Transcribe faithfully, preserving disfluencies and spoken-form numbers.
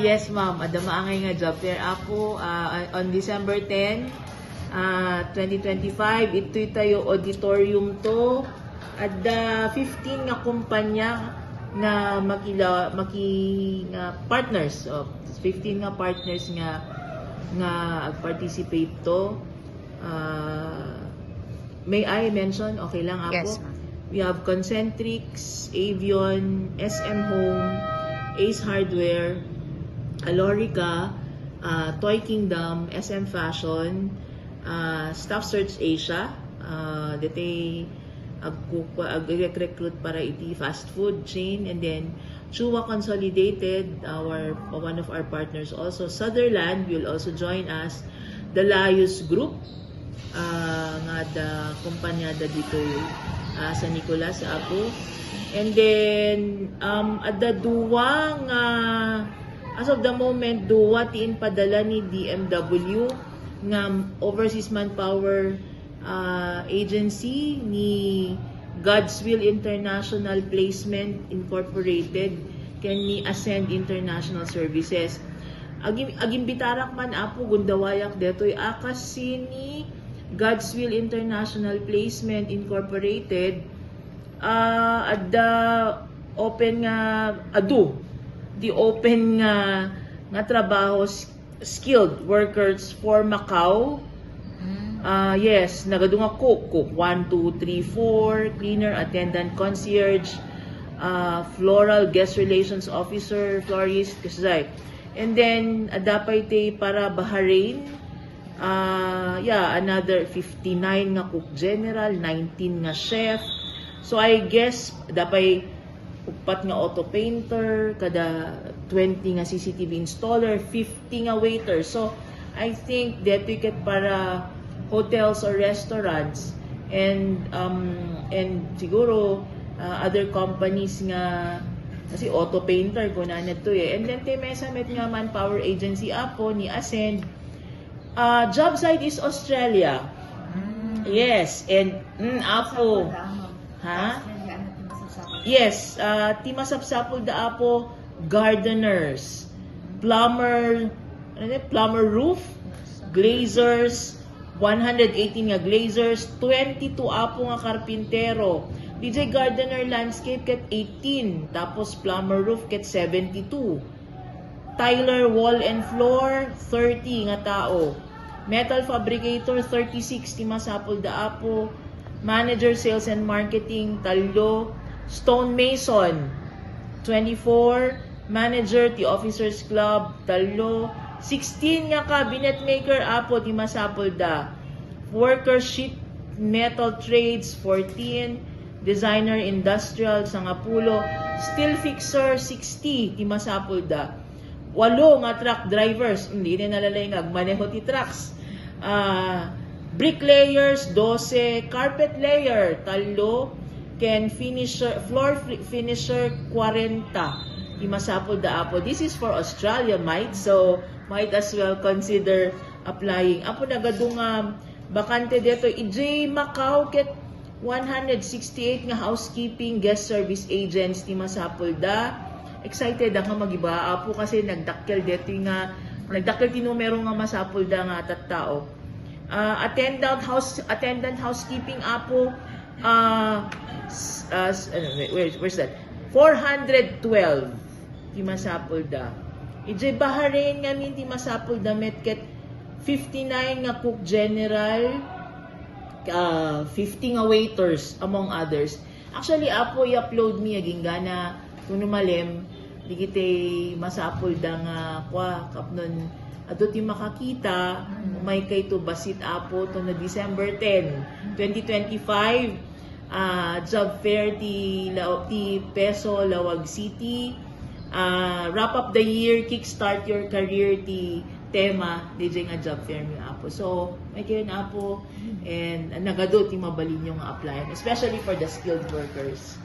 Yes, ma'am. Adda maangay nga job fair, apo. Ah, on December ten, ah, twenty twenty-five, itoy tayo auditorium to. Adda fifteen nga kumpanya nga makila-, maki-, nga partners. Oh, fifteen nga partners nga, nga ag-participate to. Ah, may I mention? Okay lang, apo? Yes, ma'am. We have Concentrix, Avion, S M Home, Ace Hardware, Alorica, ah, Toy Kingdom, S M Fashion, ah, Staff Search Asia, ah, ditoy agkukua-, agre-recruit para iti fast food chain, and then Chua Consolidated, our, one of our partners also. Sutherland will also join us. The Laius Group, ah, nga adda kumpanya da ditoy, ah, San Nicolas, apo. And then, um, adda dua nga, as of the moment, dua ti impadala ni D M W nga Overseas Manpower, ah, Agency, ni God's Will International Placement Incorporated, ken ni Ascend International Services. Agim-, agimbitarak man, apo, gundawayak detoy a kas ni God's Will International Placement Incorporated, ah, adda open nga, adu, di open nga, nga trabaho, s-, skilled workers for Macau. Mm. Ah, yes, nagadu nga cook, cook one, two, three, four, cleaner, attendant, concierge, ah, floral, guest relations officer, florist, kasjay. And then, adda pay ti para Bahrain. Ah, yeah, another fifty-nine nga cook general, nineteen nga chef. So, I guess, adda pay uppat nga auto painter, kada twenty nga C C T V installer, fifty nga waiter. So, I think detoy ket para hotels or restaurants and, um, and siguro, ah, other companies nga, kasi auto painter, kunana to eh. And then, ti mesa met nga manpower agency, apo, ni Ascend, ah, job site is Australia. Mm. Yes, and, mm, apo. Sapul da, ma'am. Ha? Australia, ano ti masapsapul? Yes, ah, ti masapsapul da, apo, gardeners, plumber, ano ni? Plumber roof, glazers, one hundred eighteen nga glazers, twenty-two, apo, nga karpintero. D J gardener landscape ket eighteen, tapos plumber roof ket seventy-two. Tiler wall and floor, thirty nga tao. Metal fabricator, thirty-six ti masapul da, apo. Manager sales and marketing, tallo. Stone mason, twenty-four. Manager ti officers club, tallo. Sixteen nga cabinet maker, apo, ti masapul da. Worker sheet metal trades, fourteen. Designer industrial, sangapulo. Steel fixer, sixty ti masapul da. Walo nga truck drivers, hindi na nalalay nga agmaneho ti trucks. Ah, bricklayers, dose. Carpet layer, tallo. Ken finisher, floor fi-, finisher, kwarenta ti masapul da, apo. This is for Australia, might. So, might as well consider applying. Apo, nagadu nga bakante detoy. Idiay Macau ket one hundred sixty-eight nga housekeeping guest service agents ti masapul da. Excited ako nga magiba, apo, kasi nagdakkel detoy nga, nagdakkel ti numero nga masapul da nga tattao. Ah, attendant house, attendant housekeeping, apo, ah, s-, ah, s-, ano, wait, where, where's that? Four hundred twelve ti masapul da. Idiay Bahrain ngamin ti masapul da met ket fifty-nine nga cook general, ah, fifty nga waiters, among others. Actually, apo, i-upload mi agingga na, kuno malem, digiti masapul da nga, kua, kapnon, adu ti makakita, mm, umaykay to basit, apo, to no December ten, twenty twenty-five. Ah, job fair ti La-, ti PESO Laoag City. Ah, wrap up the year, kickstart your career ti tema diay nga job fair mi, apo. So, may kayo na, apo, and nagadu ti mabalinyo nga applyan, especially for the skilled workers.